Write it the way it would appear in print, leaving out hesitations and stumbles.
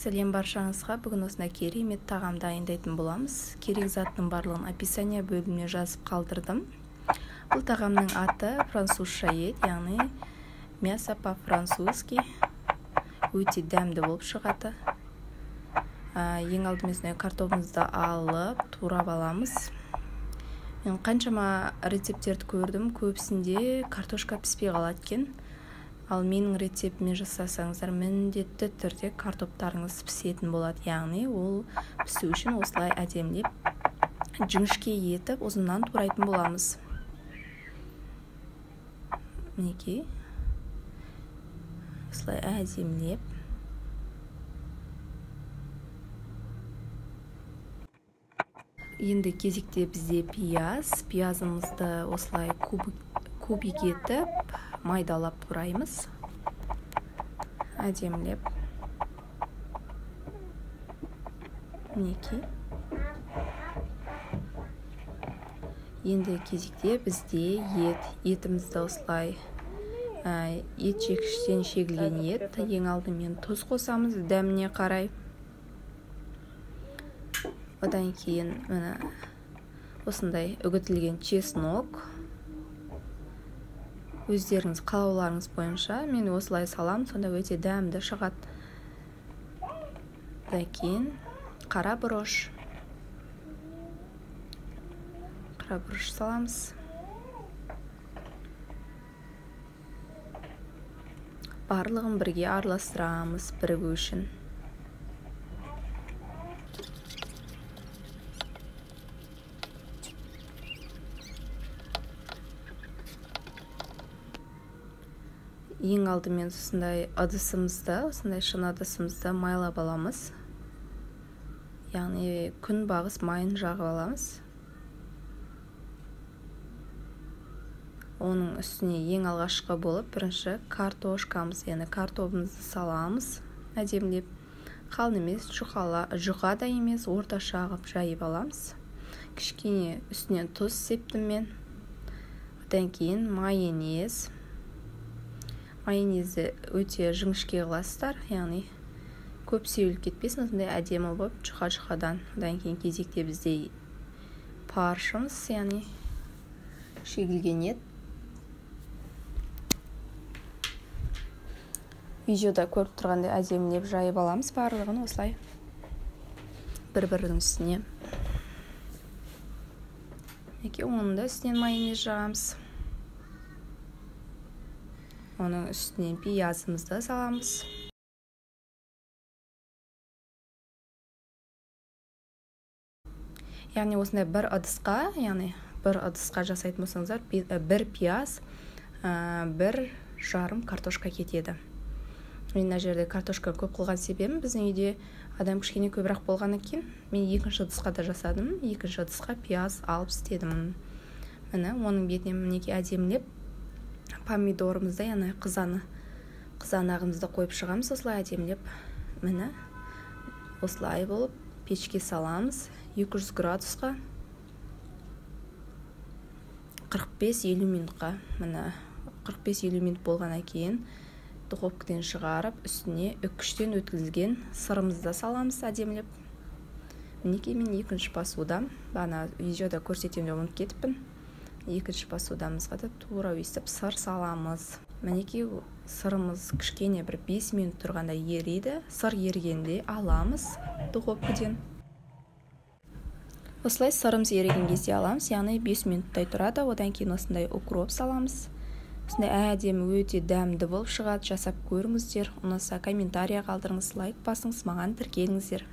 Сәлем баршаңызға. Бүгін осындай керемет тағам дайындайтын боламыз. Керек заттың барлығын описание бөліміне жазып қалдырдым. Бұл тағамның аты французша ет, яғни мясо по-французски. Өте дәмді болып шығады. Ең алдымен осындай картопымызды алып, турап аламыз. Мен қаншама рецепттерді көрдім, көбісінде картошка піспей қалады екен. Ал менің рецептіме жасасаңыздар, міндетті түрде картоптарыңыз пісетін болады. Яғни ол пісу үшін осылай әдемілеп жіңішке етіп ұзыннан турайтын боламыз. Мінекей. Осылай әдемілеп. Енді кезекте бізде пияз. Пиязымызды осылай кубик етіп майдалап тураймыз. Әдемілеп. Мінекей. Енді кезекте бізде ет. Етімізді осылай ет жегіштен шегілген ет. Ең алдымен тұз қосамыз дәміне қарай. Одан кейін міне осындай үгітілген чеснок. Өздеріңіз қалауларыңыз бойынша мен осылай салам, сонда өте дәмді шығады. Одан кейін қара бұрыш. Қара бұрыш саламыз. Барлығын бірге араластырамыз бірігу үшін. Ең алдымен осындай ыдысымызды, осындай шыны ыдысымызды майлап аламыз. Яғни күнбағыс майын жағып аламыз. Оның үстіне ең алғашқы болып бірінші картошкамыз, яғни картобымызды саламыз әдемілеп. Қалың емес, жұқа да емес, орташа қылып жайып аламыз. Кішкене үстіне тұз септім мен. Одан кейін майонез. Майонезді өте жіңішке қыласыздар, яғни көп сеуіліп кетпесін, осындай әдемі болып жұқа-жұқадан. Одан кейін кезекте бізде паршымыз, яғни шегілген ет. Видеода көріп тұрғандай әдемілеп жайып аламыз барлығын осылай бір-бірінің үстіне. Мінекей, оның да үстінен майонез жағамыз. Оның үстіне пиязымызды саламыз. Яғни осындай бір ыдысқа, яғни бір ыдысқа жасайтын болсаңыздар, бір пияз, 1,5 картошка кетеді. Мен мына жерде картошка көп қылған себебім, біздің үйде адам кішкене көбірек болғаннан кейін мен екінші ыдысқа да жасадым. Екінші ыдысқа пияз алып істедім. Міне, оның бетіне мінекей әдемілеп помидорымызды, яғни қызанағымызды қойып шығамыз осылай әдемілеп. Міне, осылай болып пешке саламыз 200 градусқа 45-50 минутқа. Міне, 45-50 минут болғаннан кейін духовкадан шығарып, үстіне үккіштен өткізілген сырымызды саламыз әдемілеп. Мінекей, мен екінші посудам, бағана видеода көрсетемін деп ұмытып кетіппін. Екінші посудамызға да тура өйстіп сыр саламыз. Мінекей, сырымыз кішкене бір 5 минут тұрғанда ериді. Сыр ергенде аламыз духовкадан. Осылай сырымыз еріген кезде аламыз, яғни 5 минуттай тұрады. Одан кейін осындай укроп саламыз. Осындай әдемі, өте дәмді болып шығады. Жасап көріңіздер. Ұнаса комментария қалдырыңыз, лайк басыңыз, маған тіркеліңіздер.